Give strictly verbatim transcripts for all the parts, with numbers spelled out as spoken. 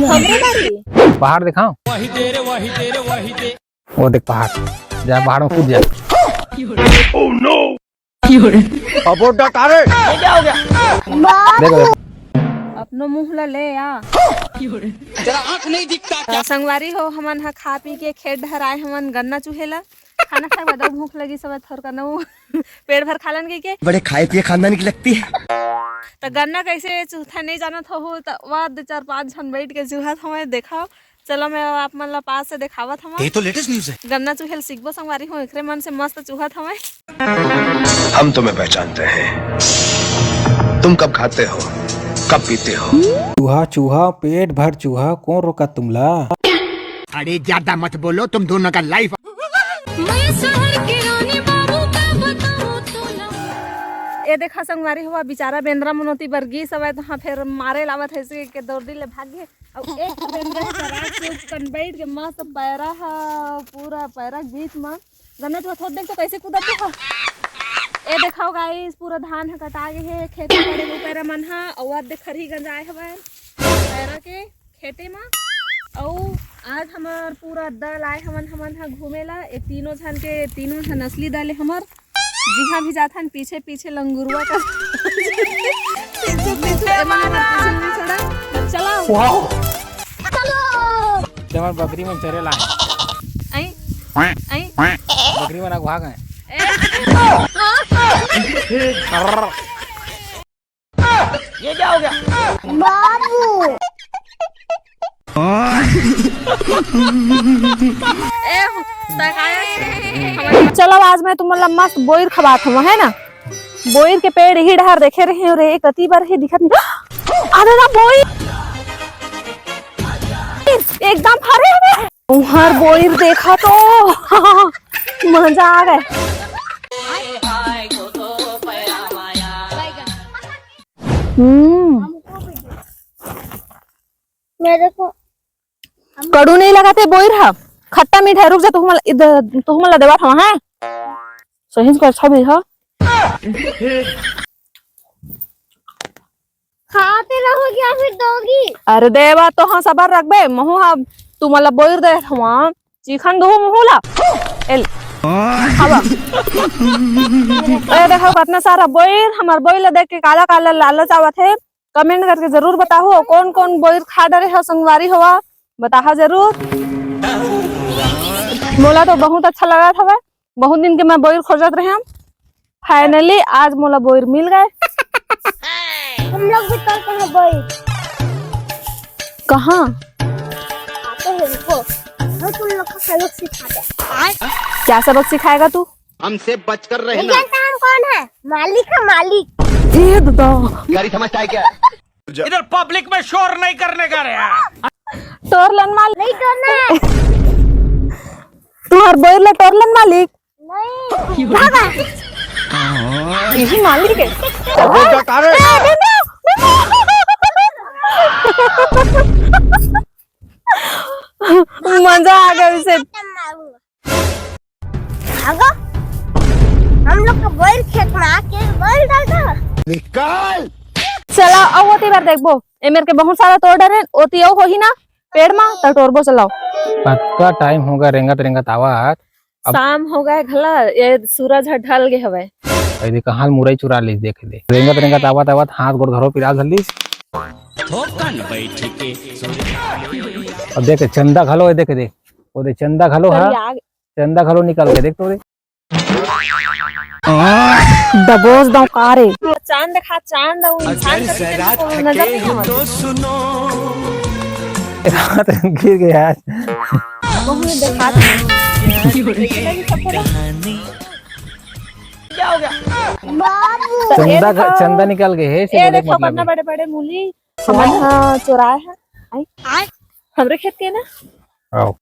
हमरे बारी। पहाड़ दिखाओ। वो देख पहाड़, जा पहाड़ में कूद जा। अबो डकारे। देख, देख। अपनो मुंह ला ले आ। तेरा आंख नहीं दिखता क्या? संगवारी हो, हमन ह खा पी के खेत डहर आए हमन गन्ना चुहेला। खाना खाए के बाद अउ भूख लगी, सब थोर करना वो पेट भर खा लन कहिके। बड़े खाए पिए खानदान की लगती है। त गन्ना कैसे चुहथे नहीं जानत हो, त वह दो चार पांच झन बैठ के चुहत हवय। देखा, चलो मैं आप मन ला पास से देखावत हवं। ये तो लेटेस्ट न्यूज़ है। गन्ना चुहेल सीखबो संगवारी हो, एकरे मन से मस्त चुहत हवय। हम तुम्हें पहचानते हैं, तुम कब खाते हो, कब पीते हो। चूहा चूहा, पेट भर चूहा, कौन रोका तुमला? अरे ज्यादा मत बोलो, तुम दोनों का लाइफ। मैं शहर के रानी बाबू का बताऊं तोला। ए देखा संगवारी हो, बेचारा बेंदरा मनोती बर गिस हवय, त हाँ फेर मारे लावत हे से के दौड़ ले भाग गे। अब एक बेंदरा हे, चराक के ऊपर बैठ के मस्त पैरा ह, पूरा पैरा के बीच म गन्ना चुहत देख तो कैसे कूदत हे। ए देखाओ गाइस, पूरा धान ह कटा गे हे, खेत में पड़े हे पैरा मन ह, अउ अब देख खरही गंजाए हवय पैरा के खेते म। अउ आज हमर पूरा दल आए हवन हमन ह घूमे ला। ए तीनों झन के, तीनों झन असली दल हे हमर। जिहाँ भी जाथन पीछे पीछे लंगुरुआ का पीछे पीछे एमन हमर पीछे पीछे चला। वाओ। चलो। ते हमर बकरी मन चरे ला। आई। आई। बकरी मन अगवा गए। ए। ये क्या हो गया? बाबू। ए, चलो आज मैं तुमन ला मस्त बोइर खवात हूँ, है ना? बोइर के पेड़ ही डहर देखे रहे हो रे, कती बार ही दिखत नहीं। अरे ना बोइर, एकदम हरे हरे। उहर बोइर देखा तो मजा आ गए। हम्म। मेरे को कड़ू नहीं लगा ते बोइर हा, खट्टा मीठा। रुक जा, तुहमन तुहमन ला देवा था, हैं? सही से अच्छा भी हा। खाते रहोगे या फिर दोगी? अरे देवा तो हाँ, सबर रखबे, महू हा तुमन ला बोइर दे हवा, चिखन दुहू मुहू ला। एल। हवा। ए देखो कितना सारा बोइर, हमार बोइर ला देख के काला काला लालच आवत हे। कमेंट करके जरूर बताओ, कौन कौन बोइर खा डरे हो संगवारी होवा, बताओ जरूर। मोला तो बहुत अच्छा लगा था, बहुत दिन के मैं बोइर खोजत रहे हम। फाइनली आज मोला बोइर मिल गए। हम लोग भी करते हैं बोइर। कहाँ? आते हैं, रुको। हम तुम लोग को सबक सिखाते हैं। क्या सबक सिखाएगा तू? हमसे बचकर ये रहना। जानता हम कौन है? मालिक है, मालिक। ये दादा। गाड़ी समझता है क्या? इधर पब्लिक में शोर नहीं करने का रे। टोरलन मालिक। नहीं टोरना है। तुहार बोइर ला टोरलन मालिक। नहीं। भागा। यही मालिक है। अबे डकारे। मजा आ गया उसे। भागो। हम लोग का बोइर खेत में आके बोइर डालता। निकाल। चला, अब ओती बार देखबो। ए मेर के बहुत सारा तोड़ डरे, ओती अउ होही ना पेड़ मा, त टोरबो चलाओ। कतका टाइम होगा रेंगत रेंगत आवत। अब शाम हो गए घला, ये सूरज ह ढल गे हवय। अरे कहाँ मुरई चुरा लीस, देख दे। रेंगत रेंगत आवत आवत हाथ गोड़ घरो पिराल धर लीस। अब देख चंदा घलो है, देख दे। ओ दे चंदा घलो है। करिया चंदा घलो निकल के देख तो रे। दबोच दो का रे। चांद देखा, चांद अउ इंसान का बीच में कोनो नजर नहीं आवत। रात गिर गया। बहुत देखा। क्या हो गया? बाबू। चंदा ये देखो। चंदा निकल गए है, ये देखो, कितना बड़े बड़े मूली। हमन हाँ चुराए हैं। आई। हमरे खेत के ना। आओ।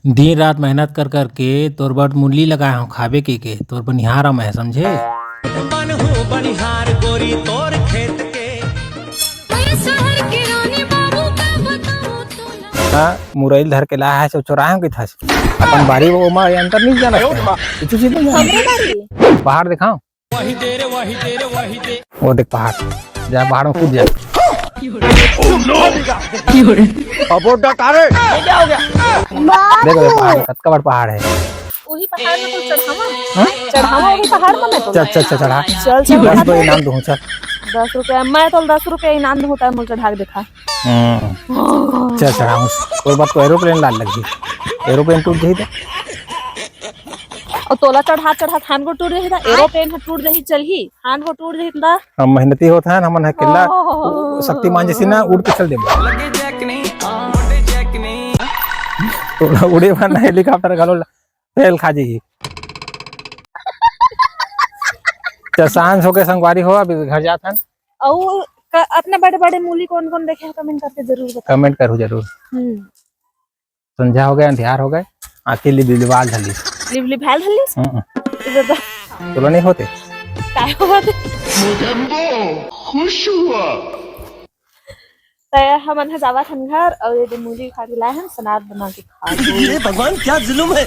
दिन रात मेहनत कर कर के तोर बर मूली लगाए हूँ खाबे के, के तोर बनिहार हूँ मैं, समझे? बन हूँ बनिहार गोरी तोर खेत के। मैं शहर के रानी बाबू का बताऊँ तोला। हाँ, मुरैल धर के लाया है, सो चोराए हूँ किथस। अपन बारी वो मा अंतर नहीं जाना है। कुछ चीज नहीं जाना। हमरे बारी। पहाड़ दिखाओ। वो देख पहाड़, जा पहाड़ में कूद जा। अबो डटा रे। ये क्या हो गया? देखो, देखो, पहाड़, कतका बड़ पहाड़ है। वही पहाड़ में तो चढ़ावा। हाँ? चढ़ावा वही पहाड़ में मैं तो। चल, चल, चल, चढ़ा। चल, चल, दस रुपये इनाम दूँ, चल। दस रुपया, मैं तो दस रुपया इनाम दूँ, तैं मोला चढ़ा के देखा। हम्म। चल, चढ़ाऊँ। तोर बाद तो एरोप्लेन लान लगही। एरोप्लेन टूट जाही तो। अउ तोला चढ़ा, चढ़ा हाथ गोड़ टूट जाही तो। एरोप्लेन ह टूट जाही, चलही, हाथ गोड़ टूट जाही तो। हम मेहनती होत हन, हमन ह किल्ला ओह। शक्तिमान जैसी ना उड़ के चल देबो। तोला उड़े बर ना हेलीकॉप्टर घलो फेल खा जाही। तो शांत होके संगवारी हो, अभी घर जात हन। अउ क-, अपने बड़े-बड़े मूली कौन-कौन देखे हो, comment करके जरूर बताओ। Comment करू जरूर। हम्म। संझा हो गए, अंधियार हो गए, आँखी लिबलिबा धलिस। लिबलिबा धलिस? हम्म। ये बता। तोला नहीं होते? काय होते? त हमन ह जावत हन घर, अउ ये दे मूली उखाड़ के लाए हन, सलाद बना के खा। ये भगवान, क्या जुलुम है।